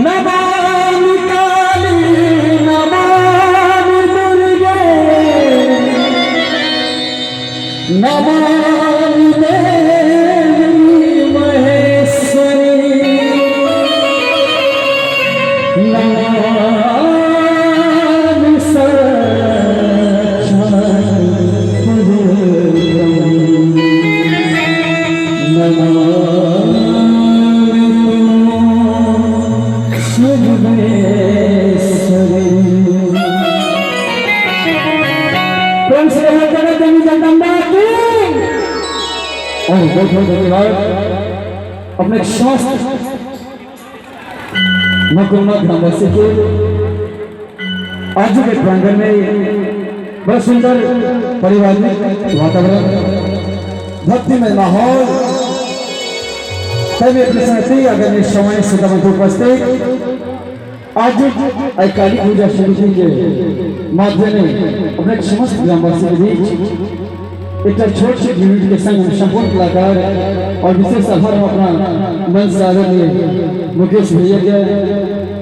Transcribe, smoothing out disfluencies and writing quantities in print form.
नमामि काली नमामि दुर्गे नमामि देवी महेश्वरी नमामि साक्षात् परब्रह्म नमामि सर्वेश्वरी। प्रेम से जगत देवी जगदम्बा की और बहुत बहुत धन्यवाद अपने समस्त मकुलमा ग्रामवासी के आज के प्रांगण में बड़ा सुंदर पारिवारिक वातावरण, भक्तिमय माहौल, तभी अपने साथी अगर समय श्रोता उपस्थित आज आई काली पूजा समिति के माध्यम में अपने समस्त ग्रामवासी के बीच एक छोट से यूनिट के संग संपूर्ण कलाकार और विशेष आभार हम अपना मंच से आदरणीय मुकेश भैया के